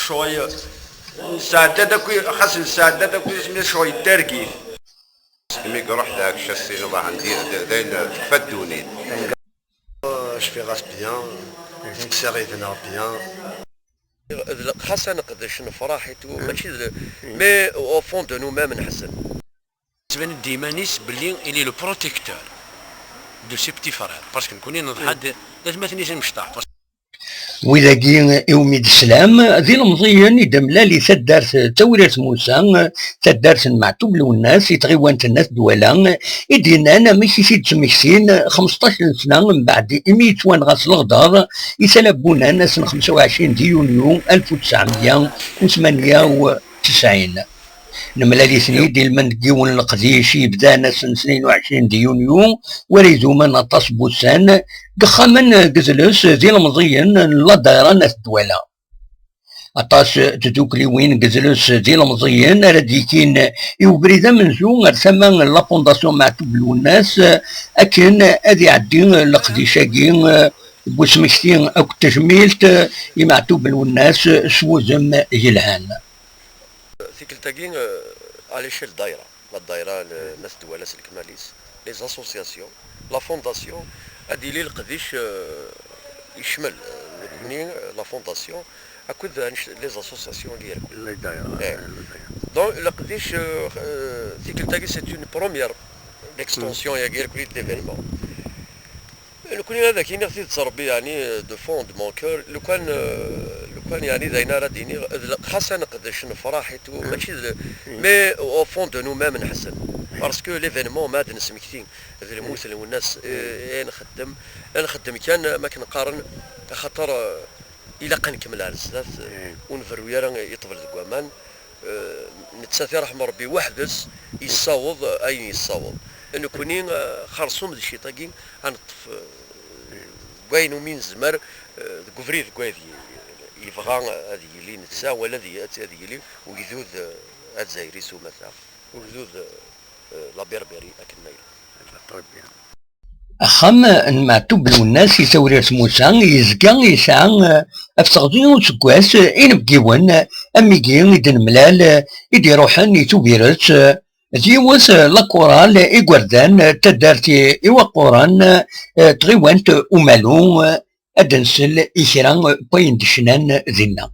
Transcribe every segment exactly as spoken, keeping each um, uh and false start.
Ccɣel nesɛedda-d akk, xas nesɛedda-d akk isem, ccɣel d targit. Imi iruḥ deg casi, iḍaḥen d, d, d ayen tekfa ddunit. Je fais bien, skiɣ yid-neɣ bien. D le-, xas ad neqdec nefṛeḥ et tout, mačči d le-, mais au fond de nous-mêmes nḥezzen. Yettban-d iman-is belli il est le protecteur de ses petits frères, parce que nekkni neḍḥa-d d atmaten-is imecṭaḥ. Wid-agi iwumi d-teslam, d ilemẓiyen i d-mlal i taddart Tawrirt Musa, taddart n Meɛtub Lwennas, i tɣiwant n At Dwala, i d-yennan amek i t-id-ttmektin xmesṭac n sna mbeɛd imi yettwanɣa s leɣder i Tala n Bunan ass n xemsa u ɛecrin di yunyu alef u tesɛemya u tmanya u tesɛin. Nemlal-iten-id ilmend deg yiwen n leqdic yebdan ass n tnin u ɛecrin di yunyu, wara idumen aṭas n wussan, deg yexxamen n yidles d ilemẓiyen n ladayra n At Dwala. Aṭas n tdukliwin n yidles d ilemẓiyen ara d-yekin i ubrid amenzu ar tama n la Fondation Meɛtub Lwennas, akken ad iɛeddi leqdic-agi n usmekti akked tejmilt i Meɛtub Lwennas s wudem yelhan. Tikkelt-agi, euh, à l'échelle daïra, la daïra, le, n At Dwala s lekmal-is, les associations, la fondation, ad d-yili leqdic, euh, yecmel, euh, nekkni, euh, la fondation, akked annect-, les associations-agi irkul. La daïra, eh, la daïra. Donc, leqdic, euh, euh, tikkelt-agi, c'est une première d'extension, mm, yagi irkul, d'événement. Nekkni ad ak-iniɣ tidet Rebbi, yeɛni, de fond de mon cœur, lukan, euh, lukan, yeɛni, d ayen ara d-iniɣ, d le-, xas ad neqdec nefṛeḥ et tout, mm, mačči d le-, mm, mais au fond de nous-mêmes nḥezzen. Mm. Parce que l'événement ma ad nesmekti d lmut, mm, n Lwennas, mm, eh, eh, nxeddem, nxeddem kan, ma akken qqaren, axaṭer, euh, ilaq ad nkemmel ar zdat, mm, ur nberru ara i ṭṭbel deg waman. Eh, nettat, iṛḥem Ṛebbi, weḥd-s yessaweḍ ayen yessaweḍ. Nekkni, eh, xerṣum d cciṭ-agi, ad neṭṭef, eh, deg wayen umi nezmer, eh, deg ubrid deg wayed y-, yebɣa ad yili netta, wala ad y-, ad yili ugdud, eh, azzayri s umata, ugdud, eh, la Berbérie akken ma yella. Axxam n Meɛtub Lwennas i Tawrirt Musa yezga yesɛa, eh, ɣef teɣzi n useggas, eh, inebgiwen, eh, am wigi i d-nemlal, eh, i d-iruḥen i Tubiret, eh, d yiwet, eh, la chorale igerdan, eh, taddart i Iwaquren, eh, tɣiwant Umalu, eh, ad d-nsel i kra n wayen d-cnan dinna.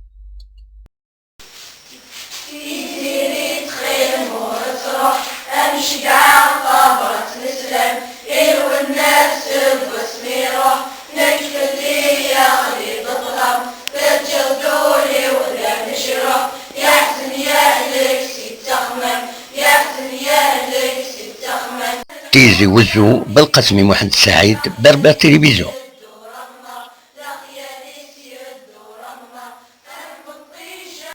Tiziri txim ur truḥ, am cegɛeɣ tabrat n sslam, i Lwennas seg wasmi iruḥ, nekk fell-i yeɣli-d ṭṭlam, teǧǧiḍ-d ul-iw d amecruḥ, yeḥzen yehlek si ttaxmam, yeḥzen yehlek si ttaxmam. Tizi Wezzu, Belqasem Muḥend Saɛid, Berbère Télévision.